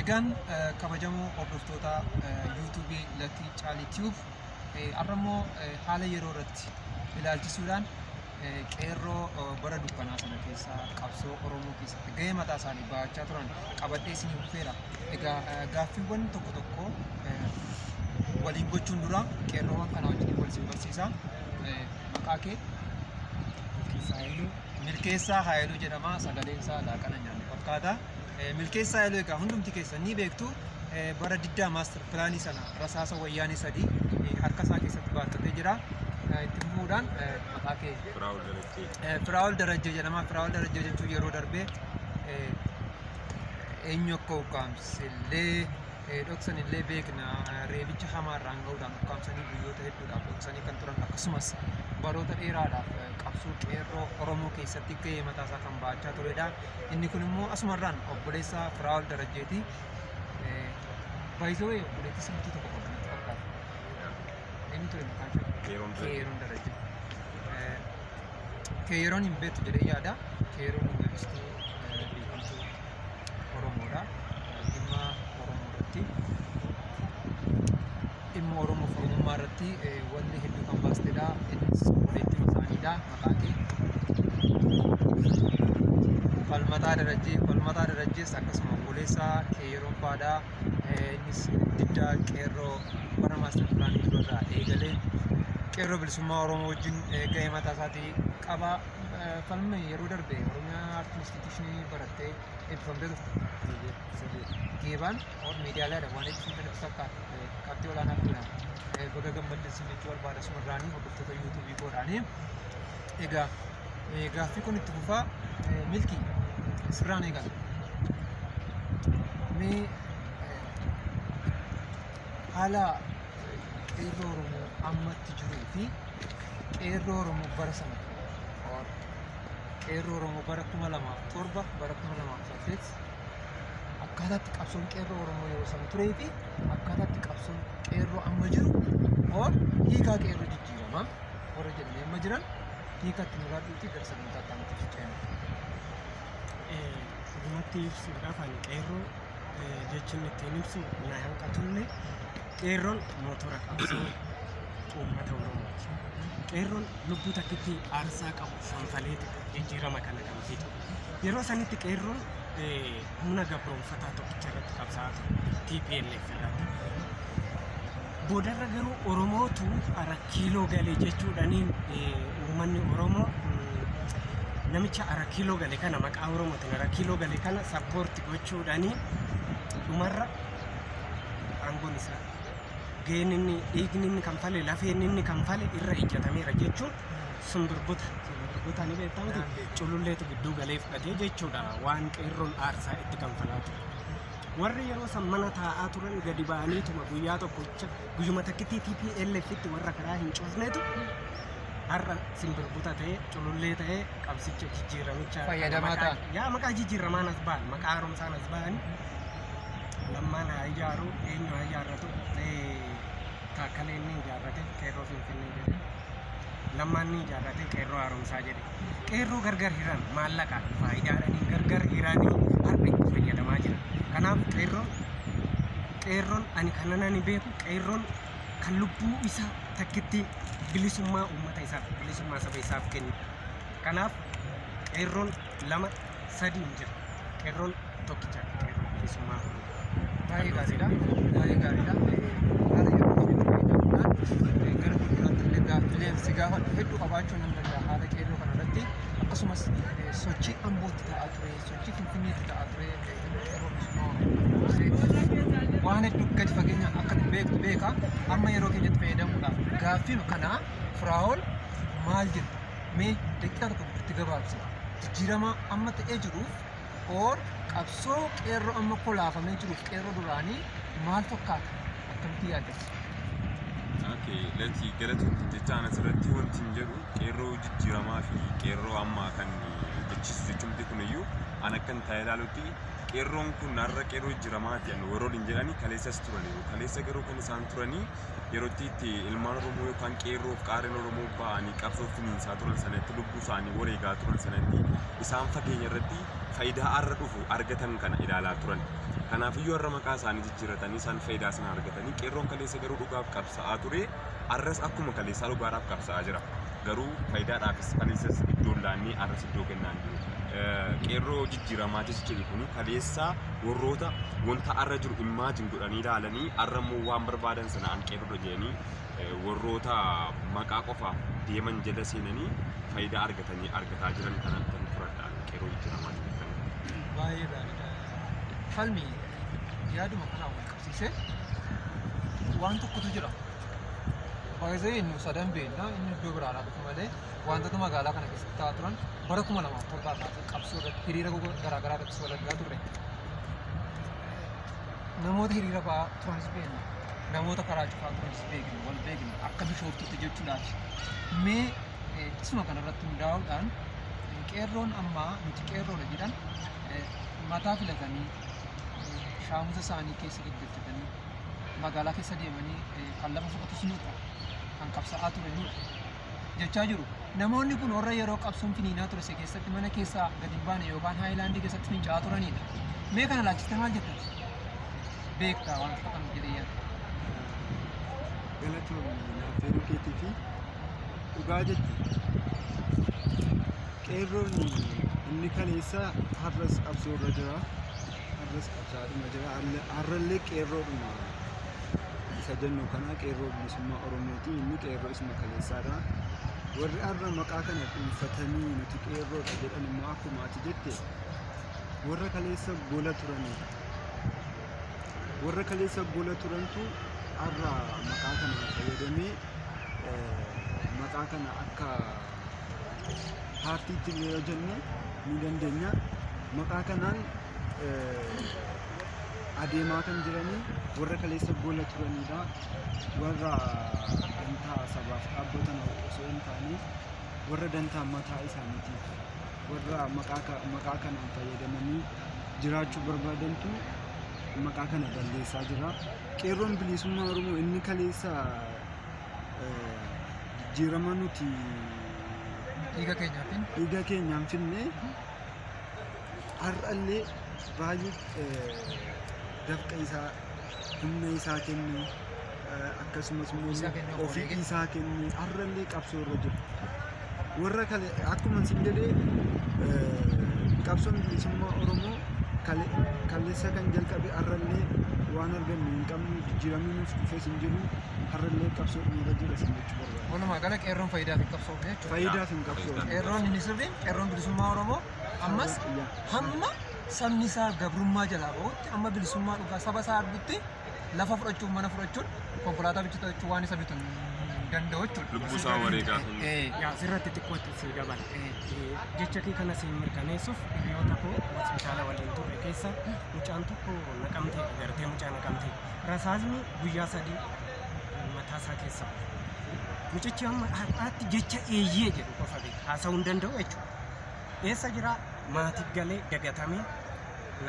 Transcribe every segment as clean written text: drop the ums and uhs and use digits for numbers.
Egaan kabajamoo hordoftoota yuutuubii Latii Caalii Tube, har'a immoo haala yeroo irratti ilaalchisuudhaan qeerroo bara dukkanaa sana keessa qabsoo Oromoo keessatti gahee mataa isaanii bahachaa turan qabadhee isinii dhufeera. Egaa gaaffiiwwan tokko tokko waliin gochuun dura qeerroowwan kana wajjin wal isin barsiisa. Maqaa kee? Milkeessaa Haayiluu. Milkeessaa Haayiluu jedhama. Sagaleen isaa laaqana nyaanne fakkaata. Milkeessaa Haayiluu egaa hundumti keessan ni beektu. Bara diddaa master planii sana rasaasa wayyaanee 3 harka isaa keessatti baattatee jira. Itti fufuudhaan maqaa kee? Firaa'ol Darajjee. Firaa'ol Darajjee jedhama. Firaa'ol Darajjee jechuun yeroo darbee eenyu akka ukkaamsellee dhoksan illee beekna. Reebicha hamaa irraan ga'uudhaan ukkaamsanii guyyoota hedduudhaaf dhoksanii kan turan, akkasumas baroota dheeraadhaaf qabsoo qeerroo Oromoo keessatti gahee mataa isaa kan bahachaa turedha. Inni kun immoo asumarraan obboleessa Firaa'ol Darajjeeti. Baay'isoo obboleettii sirriitti tokko qabdi natti fakkaata. Eenyu ture maqaan ishee? Keeroon Darajjee. Keeroon Darajjee. Keeroon hin beektu jedhee yaada. Keeroon weellistuu beekamtuu Oromoodha. Dhimma Oromoo irratti, dhimma Oromoo fi Oromummaa irratti wanni hedduu kan baastedha. Innis obboleettii isaaniidha. Maqaan kee? Falmataa Darajjee. Falmataa Darajjees akkasuma obboleessa Keeroon faadha. Innis diddaa qeerroo bara master planii durarraa eegalee qeerroo bilisummaa Oromoo wajjin gahee mataa isaatii qaba. Falme, yeroo darbe Oromiyaa Art Institutionii barattee eebbifamtee turte. Geebaan or miidiyaaleedha waan eebbifamte natti fakkaata. Qabxii olaanaa fiduudhaan. Baga gammadde sin jechuu barbaada sumarraanii hordoftoota yuutuubii koodhaanii. Egaa gaaffii kun itti fufaa. Milkii, sirraan eegala. Mee haala qeerroo Oromoo ammatti jiruu fi qeerroo Oromoo bara sana ture, or qeerroo Oromoo bara 2007, bara 2008, akkaataatti qabsoon qeerroo Oromoo yeroo sana turee fi akkaataatti qabsoon qeerroo amma jiru, or hiikaa qeerroo jijjiiramaa warra jedhanii amma jiran hiikatti nu laadhuuti gara sagantaa akkaanitti ceena. Dhugumatti ibsuudhaaf ani qeerroo jechi inni ittiin ibsu na hanqatullee, qeerroon mootora qabsoo uummata Oromooti. Qeerroon lubbuu takkitti aarsaa qabu sanfaleeti jijjiirama kana kan fidu. Yeroo sanitti qeerroon humna gabroonfataa tokkicha irratti qabsaa'aa ture, TPLF irratti. Boodarra garuu Oromootu Arat Kiiloo gale jechuudhaaniin uummanni Oromoo namicha Arat Kiiloo gale kana, maqaa Oromootiin Arat Kiiloo gale kana support gochuudhaanii dhumarra aangoon isaa, gaheen inni, dhiigni inni kanfale, lafeen inni kanfale irra ejjatameera jechuun simbirbuta simbirbuta ni beektaa miti, cululleetu gidduu galee fudhatee jechuudha waan qeerroon aarsaa itti kanfalaa ture. Warri yeroo san mana taa'aa turan gadi ba'aniituma guyyaa tokkocha, guyyuma takkittii TPLF itti warra karaa hin cufnetu har'a simbirbuta ta'ee, culullee ta'ee qabsicha jijjiiramicha fayyadamaa ta'an. Yaa maqaa jijjiiramaan as ba'an, maqaa haaromsaan as ba'an, Lammaan haa ijaaru, eenyu haa ijaarratu, Taakkalee inni ijaarrate qeerroo Finfinnee jedhe, Lammaan ni ijaarrate qeerroo haaromsaa jedhe. Qeerroo gargar hiran, maallaqaan faayidaadhanii gargar hiranii har'a itti fayyadamaa jira. Kanaaf qeerroon ani kanan ani beeku, qeerroon kan lubbuu isaa takkitti bilisummaa uummata isaaf, bilisummaa saba isaaf kennu. Kanaaf qeerroon lama sadi hin jiru. Qeerroon tokkicha, qeerroo bilisummaa Oromoo. Baay'ee gaariidha. Baay'ee gaariidha. Haala yeroo keenyatti fayyadamuudhaan gara fuulduraatti illee gaaffileen si gaafadhu hedduu qabaachuu nan danda'a haala qeerroo kana irratti, akkasumas sochii Ambootti ta'aa ture, sochii Finfinneetti ta'aa ture, dhimma qeerroo bilisummaa Oromoo waan hedduu gadi fageenyaan akka beektu beeka. Amma yeroo keenyatti fayyadamuudhaaf gaaffii kanaa, Firaa'ol, maal jetta? Mee daqiiqaa tokko gidduutti gabaabsi. Jijjiirama amma ta'ee jiruuf or qabsoo qeerroo amma kolaafamee jiruuf qeerroo duraanii maal fakkaata? Akkamitti yaadda? Okay, Lati, galatoon jechaan asirratti wanti hin jedhu, qeerroo jijjiiramaa fi qeerroo ammaa kan jechisu jechumti kun iyyuu an akkan taa'ee ilaalutti, qeerroon kun har'a qeerroo jijjiiramaati an warra waliin jedhanii kaleessas turaniiru. Kaleessa garuu kan isaan turanii yerootti itti ilmaan Oromoo yookaan qeerroo fi qaarreen Oromoo ba'anii qabsoo finiinsaa turan sanatti, lubbuu isaanii wareegaa turan sanatti, isaan fageenya irratti Faayidaa har'a dhufu argatan kana ilaalaa turan. Kanaafiyyuu har'a maqaa isaanii jijjiirratanii isaan faayidaa sana argatanii, qeerroon kaleessa garuu dhugaaf qabsa'aa ture. Har'as akkuma kaleessaa dhugaadhaaf qabsa'aa jira. Garuu faayidaadhaafis kaleessas iddoo laannee har'as iddoo kennaa hin jiru. Qeerroo jijjiiramaa jechi jedhu kuni kaleessaa warroota wanta har'a jiru imagine godhanii ilaalanii, har'a immoo waan barbaadan sana an qeerroodha jedhanii warroota maqaa qofaaf deeman jala seenanii faayidaa argatanii argataa jiran kana kan fudhadha qeerroo jijjiiramaa jedhu kana. Baay'ee gaariidha. Falmi, yaaduma kanaan wal qabsiisee waan tokkotu jira. Baay'ee nu sadan beekna, inni iddoo biraadhaa dhufu malee, wantoota magaalaa kana keessatti ta'aa turan bara 2007 kaasee qabsoo irratti, hiriira garaa garaa irratti wal argaa turre. Namoota hiriira ba'aa turanis beekna. Namoota karaa cufaa turanis beekna, wal beekna akka Bishooftutti jechuudhaaf. Mee isuma kanarratti hundaa'uudhaan, qeerroon ammaa nuti qeerroodha jedhan mataa filatanii, shaamuza isaanii keessa gaggeeffatanii magaalaa keessa deemanii, kan lafa fudhatus nudha, kan qabsa'aa ture nudha jechaa jiru. Namoonni kun warra yeroo qabsoon finiinaa ture se keessatti mana keessaa gadi hin baane yookaan haayilaandii keessatti fincaa'aa turanidha. Mee kana laalchistee maal jettan? Beektaa wantoota kana jedhee yaada. Galatoomii naaf feeruu keetii fi dhugaa jette. Qeerroon inni kaleessa har'as qabsoo irra jira. Har'as qabsaadhuma jira. Har'allee qeerroodhuma isa jennu kana qeerroo bilisummaa Oromooti. Inni qeerroo isuma kaleessaadha. Warri har'a maqaa kana dhuunfatanii nuti qeerroodha jedhan immoo akkuma ati jette warra kaleessa gola turanidha. Warra kaleessa gola turantu har'a maqaa kana fayyadamee, maqaa kana akka paartiitti illee yoo jenne ni dandeenya. Maqaa kanaan adeemaa kan jiranii warra kaleessa gola turanidha. Warra dantaa sabaaf dhaabbatan osoo hin taane, warra dantaa mataa isaaniitiif, warra maqaa kanaan fayyadamanii jiraachuu barbaadantu maqaa kana balleessaa jira. Qeerroon bilisummaa Oromoo inni kaleessa jijjiirama nuti dhiiga keenyaatiin dhiiga keenyaan finne har'allee baay'ee dafqa isaa, humna isaa kenne, akkasumas immoo isaa kenne, ofii wareege. isaa kenne har'allee qabsoo irra jira. Warra kale akkuma isin jedhee, qabsoon bilisummaa Oromoo kaleessa kan jalqabe har'allee waan argannu hin qabnu, jijjiiramni nuuf dhufes hin jiru, har'allee qabsoo irra jira isin jechuu barbaada. Walumaa gala qeerroon faayidaaf hin qabsoofne jechuudha. Faayidaaf hin qabsoofne. Qeerroon inni sirriin, qeerroon bilisummaa Oromoo ammas hamma sabni isaa gabrummaa jalaa bahutti, amma bilisummaa dhugaa saba isaa argutti, lafa fudhachuuf, mana fudhachuun, konkolaataa bitachuu waan isa bitu hin danda'u jechuudha. Lubbuu isaa wareegaa kan Yaa, asirratti xiqqootti si dabala. Jecha kee kana siin mirkaneessuuf, hiriyoota koo hospitaala waliin turre keessa mucaan tokko Naqamtee agartee, mucaa Naqamtee rasaasni guyyaa 3 mataa isaa keessa bu'e. Mucichi hamma har'aatti jecha eeyyee jedhu qofa beeka. Haasa'uu hin danda'u jechuudha. Eessa jira? Maatii galee dagatamee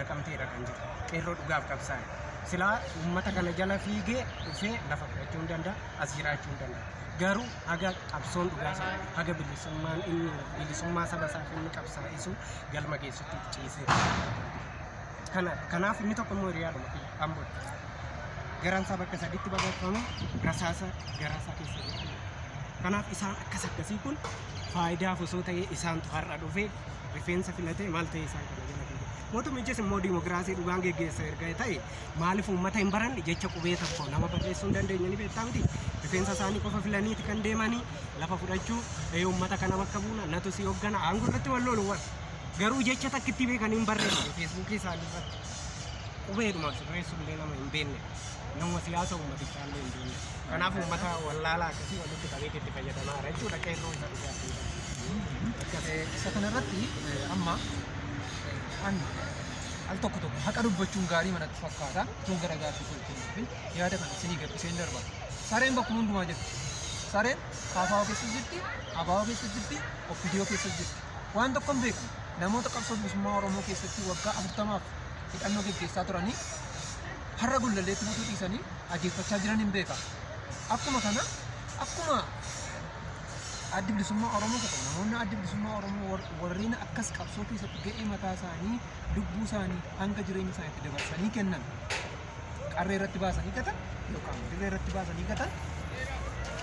Naqamteedha kan jiru. Qeerroo dhugaaf qabsaa'e. Silaa uummata kana jala fiigee dhufee lafa fudhachuu hin danda'a, as jiraachuu hin danda'a. Garuu haga qabsoon dhugaa sana, haga bilisummaan inni bilisummaa saba isaaf inni qabsaa'isu galma geessutti ciisee. Kanaaf inni tokko immoo hiriyaadhuma kiyya Ambootti. Garaan isaa bakka sadiitti baqaqfame, rasaasa garaa isaa keessa jira. Kanaaf isaan akkas akkasii kun faayidaaf osoo ta'ee isaantu har'a dhufee rifeensa filatee maal ta'e isaan kana jala fiige. Mootummichis immoo diimokiraasii dhugaan geggeessa erga ta'e, maaliif uummata hin baranne? Jecha qubee tokko nama barreessuu hin dandeenye ni beektaa miti. Rifeensa isaanii qofa filaniiti kan deemanii lafa fudhachuu, uummata kana bakka buuna, natu si hooggana, aangoo irratti wal lolu warra. Garuu jecha takkitti beekanii hin barreessine Feesbuukii isaanii irratti. Qubeedhuma sirreessuu illee nama hin beekne. Nama siyaasa uummatichaa illee hin beekne. Kanaaf uummata wallaalaa akkasii walitti qabeeti itti fayyadamaa jira jechuudha qeerroo isa dhugaatii. Isa kanarratti amma an al tokko tokko haqa dubbachuun gaarii manatti fakkaata. Tun gara gaaffii koo ittiin dhufin, yaada kana isinii gabbiseen darba. Sareen bakkuma hundumaa jirti. Sareen KFO keessa jirti, ABO keessa jirti, OPDO keessa jirti. Waan tokko hin beeku. Namoota qabsoo bilisummaa Oromoo keessatti waggaa 40f hidhannoo geggeessaa turanii har'a Gullalleetti butuu dhiisanii ajeeffachaa jiran hin beeka. Akkuma kana, akkuma Addi Bilisummaa Oromoo haa ta'u, namoonni Addi Bilisummaa Oromoo warreen akkas qabsoo keessatti ga'ee mataa isaanii, lubbuu isaanii hanga jireenya isaaniitti dabarsanii kennan, qarree irratti baasanii gatan yookaan dirree irratti baasanii gatan,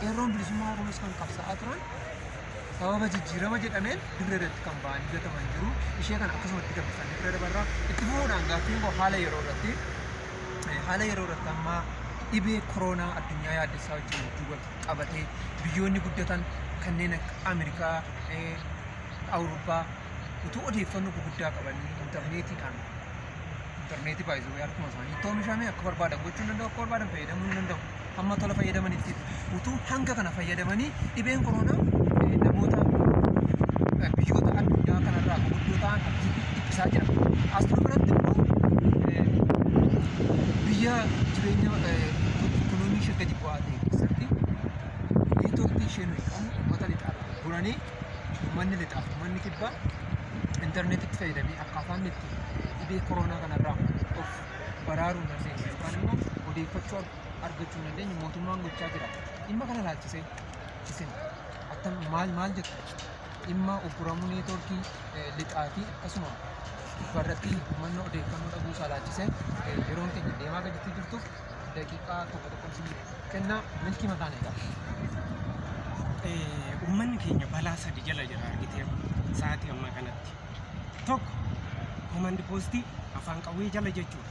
Qeerroon Bilisummaa Oromoos kan qabsaa'aa turan sababa jijjiirama jedhameen dirree irratti kan ba'anii gataman jiru. Ishee kana akkasumatti gabbifannee bira dabarraa. Itti fufuudhaan gaaffiin koo haala yeroo irratti, haala yeroo irratti amma dhibee koronaa addunyaa yaaddessaa wajjin wal qabatee biyyoonni guddatan kanneen akka Ameerikaa, Awurooppaa utuu odeeffannoo guguddaa qabanii intarneetiidhaan, intarneetii baay'isuu harkuma isaanii itti oomishame, akka barbaadan gochuu hin danda'u, akka barbaadan fayyadamuu hin danda'u. Hamma tola fayyadamanitti utuu hanga kana fayyadamanii dhibeen koronaa namoota biyyoota addunyaa kanarraa guguddoo ta'an akkasitti dhiphisaa jira. As biratti immoo biyya jireenya ikoonoomii ishee gadi bu'aa ta'e keessatti neetwoorkii ishee nuyi qabnu uummata lixaaf guranii, uummanni lixaaf uummanni kibbaa intarneetitti fayyadamee akkaataa inni itti dhibee koronaa kanarraa of baraaruu hin dandeenye yookaan immoo odeeffachuu argachuu hin dandeenye mootummaan gochaa jira. Dhimma kana ilaalchisee isin attam maal maal jettu? Dhimma ugguramuu neetwoorkii lixaa fi akkasuma kibbarratti uummanni odeeffannoo dhabuu isaa ilaalchisee, yeroon keenya deemaa gaditti jirtuuf daqiiqaa tokko tokko isin kennaa, milkii mataan eegaa. Uummanni keenya balaa sadi jala jira argitee sa'aatii ammaa kanatti. Tokko, komandi poostii afaan qawwee jala jechuudha.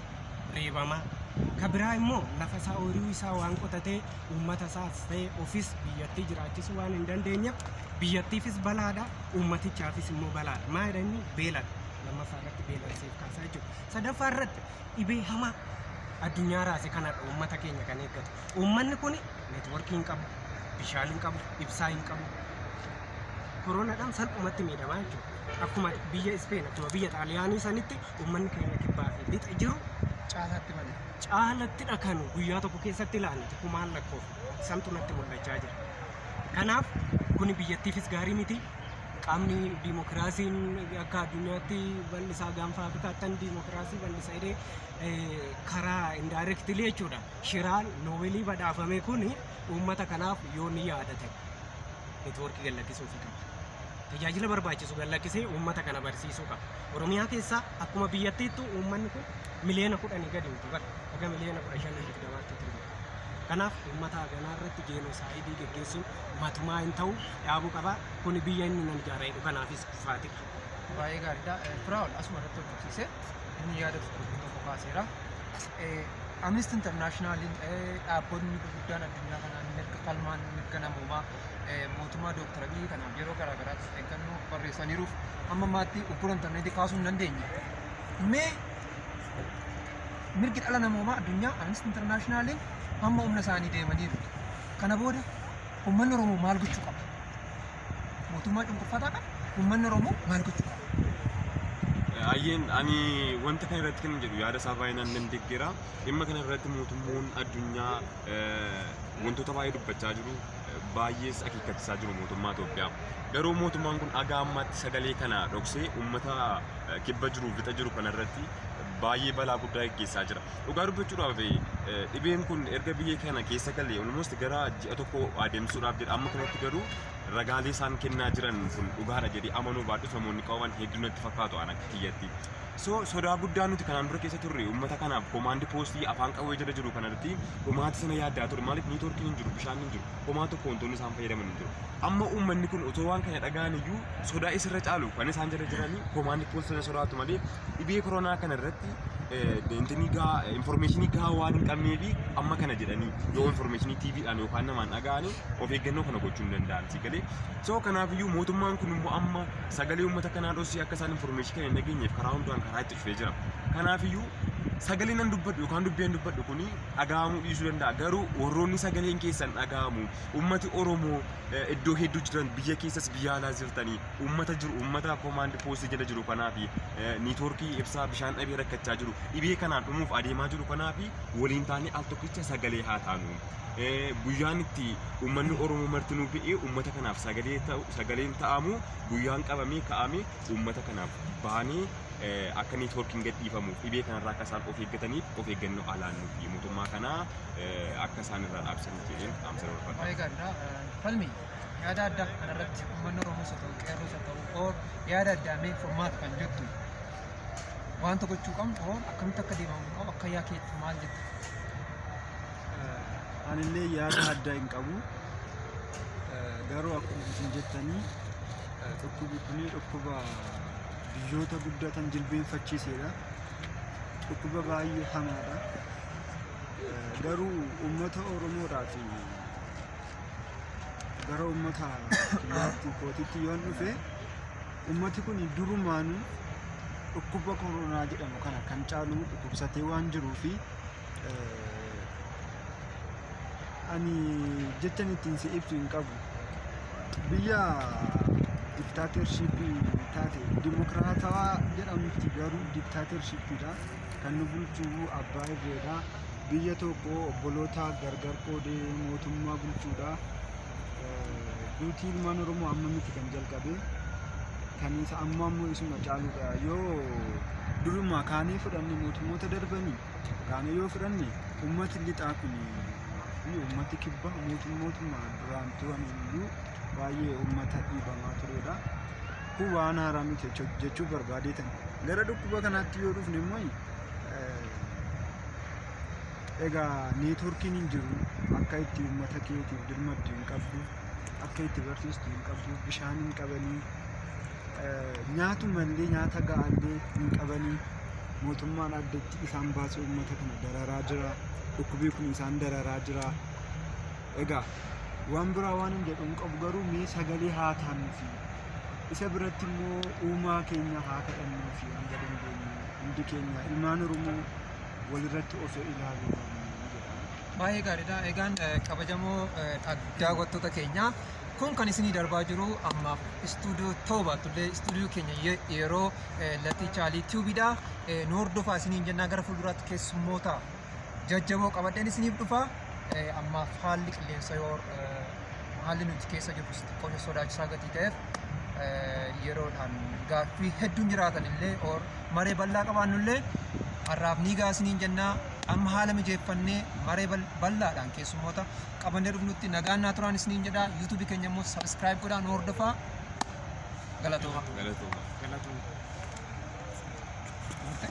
Reebamaa. Ka biraa immoo lafa isaa, ooyiruu isaa waan qotatee uummata isaas ta'e ofis biyyattii jiraachisuu waan hin dandeenyeef biyyattiifis balaadha, uummatichaafis immoo balaadha. Maa jedhanii beeladha. Lammaffaa irratti beelan siif kaasaa jechuudha. Sadaffaa irratti dhibee hamaa addunyaa raase kanadha uummata keenya kan eeggatu. Uummanni kun neetworkii hin qabu, bishaan hin qabu, ibsaa hin qabu. Koronaadhaan salphumatti miidhamaa jechuudha. Akkuma biyya Ispeen, akkuma biyya Xaaliyaanii sanitti uummanni keenya kibbaa fi lixa jiru Caalaatti malee. Caalattidha kan guyyaa tokko keessatti ilaalle kumaan lakkoofne santu natti mul'achaa jira. Kanaaf kuni biyyattiifis gaarii miti. Qaamni diimokiraasiin akka addunyaatti bal'isaa, gaanfa Afrikaattan diimokiraasii bal'isa jedhee karaa indirectly jechuudha. Shiraan noobeelii badhaafame kuni uummata kanaaf yoo ni yaadate neetwoorkii gallakkisuufii qaba. Tajaajila barbaachisu gallakkisee uummata kana barsiisuu qaba. Oromiyaa keessaa akkuma biyyattiittu uummanni kun 10 miliyoona gadi miti bara. Haga 15.20 miliyoonatti ture. Kanaaf uummata haganaa irratti jeenoosaayidii geggeessuun matumaa hin ta'u, dhaabuu qaba. Kuni biyya inni nan ijaara jedhu kanaafis kufaatidha. Baay'ee gaariidha. Firaa'ol asuma irratti wal qabsiisee inni yaada tokko tokko kaaseera. Amnesty Internationaliin, dhaabbonni gurguddaan addunyaa kanaa mirga falmaan mirga namoomaa mootummaa Dooktar Abiyyi kanaaf yeroo garaa garaatti of eeggannoo barreessaniiruuf hamma ammaatti uggura intarneetii kaasuu hin dandeenye. Mee mirgi dhala namoomaa addunyaa, Amnesty Internationaliin hamma humna isaanii deemaniiru. Kana booda uummanni Oromoo maal gochuu qaba? Mootummaa cunqurfataa qaba. Uummanni Oromoo maal gochuu qaba? Ayyeen, ani wanta kana irratti kan jedhu yaada isaa baay'inaan nan deeggera. Dhimma kana irratti mootummoon addunyaa wantoota baay'ee dubbachaa jiru, baay'ees akeekkachiisaa jiru mootummaa Itoophiyaa. Garuu mootummaan kun haga ammaatti sagalee kana dhoksee uummata kibba jiru, lixa jiru kana irratti baay'ee balaa guddaa geggeessaa jira. Dhugaa dubbachuudhaaf dhibeen kun erga biyya kana keessa galee almost gara ji'a tokko adeemsuudhaaf jedha. Amma kanatti garuu ragaalee isaan kennaa jiran kun dhugaadha jedhee amanuu baadhus namoonni qabaman hedduu natti fakkaatu an akka kiyyatti. So sodaa guddaa nuti kanaan dura keessa turre, uummata kanaaf komaandi poostii afaan qawwee jala jiru kanarratti dhumaati sana yaaddaa ture. Maaliif? Neetwoorkiin hin jiru, bishaan hin jiru, homaa tokko wantoonni isaan fayyadaman hin jiru. Amma uummanni kun otoo waan kana dhaga'an iyyuu sodaa isirra caalu kan isaan jala jiranii komaandi poostii sana sodaatu malee dhibee koronaa kana irratti intinii gaa informeeshinii gahaa waan hin qabneefi amma kana jedhanii yoo informeeshinii TVdhaan yookaan namaan dhaga'anii of eeggannoo kana gochuu hin danda'an si galee. So kanaafiyyuu mootummaan kun immoo amma sagalee uummata kanaa dhoksee akka isaan informeeshinii kana hin dhageenyeef karaa hundaan karaa itti cufee jira. Kanaafiyyuu sagalee nan dubbadhu yookaan dubbii nan dubbadhu kuni dhaga'amuu dhiisuu danda'a. Garuu warroonni sagaleen keessan dhaga'amu, uummati Oromoo iddoo hedduu jiran, biyya keessas biyya alaa jirtanii, uummata jiru, uummata komaandi poostii jala jiru kanaafi niitoorkii, ibsaa, bishaan dhabee rakkachaa jiru, dhibee kanaan dhumuuf adeemaa jiru kanaafi waliin taanee al tokkicha sagalee haa taanu. Guyyaan itti uummanni Oromoo martinuu ba'ee uummata kanaaf sagalee ta'u, sagaleen ta'amu guyyaan qabamee ka'amee uummata kanaaf baanee akka neetwoorkiin gad dhiifamuuf, dhibee kanarraa akka isaan of eeggataniif of eeggannoo alaannuu fi mootummaa kanaa akka isaan irraa dhaabsan jedheen dhaamsa dabarfadha. Baay'ee gaariidha. Falmi Yaada addaa kanarratti uummanni Oromoos haa ta'u qeerroos haa ta'u or yaada addaa mee furmaata kan jettu wanta gochuu qabnu or akkamitti akka deemamu qabu akka yaa keetti maal jetta? Anillee yaada addaa hin qabu. Garuu akkuma isin jettanii dhukkubi kuni dhukkuba biyyoota guddatan jilbeenfachiisedha. Dhukkuba baay'ee hamaadha. Garuu uummata Oromoodhaaf gara uummata kiyyaatti kootitti yoon dhufe, uummati kun durumaanuu dhukkuba koronaa jedhamu kana kan caalu dhukkubsatee waan jiruu fi ani jechan ittiin si ibsu hin qabu. Biyya dictatorshipii taate dimokiraatawaa jedhamti, garuu dictatorshipiidha. Kan nu bulchu abbaa irreedha. Biyya tokko obboloota gargar qoodee mootummaa bulchuudha. Duutii ilmaan Oromoo amma miti kan jalqabe. Kan isa amma ammoo isuma caaludha. Yoo durumaa kaanee fudhanne, mootummoota darbanii kaanee yoo fudhanne, uummati lixaa kun fi uummati kibbaa mootummootuma duraan turan iyyuu baay'ee uummata dhiibamaa turedha. Kun waan haaraa miti jechuu barbaadeetan. Gara dhukkuba kanaatti yoo dhufne immoo, egaa networkiin hin jiru, akka itti uummata keetiif dirmaddu hin qabdu, akka itti barsiistu hin qabdu, bishaan hin qabanii, nyaatumallee nyaata ga'aallee hin qabanii. Mootummaan addatti isaan baasee uummata kana dararaa jira. Dhukkubii kun isaan dararaa jira. Egaa waan biraa waan hin jedhu hin qabu, garuu mee sagalee haa taanuufi, isa biratti immoo uumaa keenya haa kadhannuufi, hanga dandeenyu hundi keenya ilmaan Oromoo walirratti osoo ilaaluu baannu jedha. Baay'ee gaariidha. Egaan kabajamoo daawwattoota keenya, kun kan isinii darbaa jiru ammaaf istuudiyoo ta'uu baatullee istuudiyoo keenya yeroo Latii Chaalii Tiyuubiidha. Nu hordofaa isiniin jennaa, gara fuulduraatti keessummoota jajjaboo qabadheen isiniif dhufa. Ammaaf haalli qilleensa yoo haalli nuti keessa jirru xiqqoo sodaachisaa gatii ta'eef, yeroodhaan gaaffii hedduun jiraatan illee or maree bal'aa qabaannu illee har'aaf ni ga'a isiniin jennaa. Amma haala mijeeffannee maree bal'aadhaan keessummoota qabannee dhufnutti nagaan naa turaan isiniin jedha. YouTubeii keenya immoo subscribe godhaa nu hordofaa. Galatooma. Galatooma. Galatooma. Murte.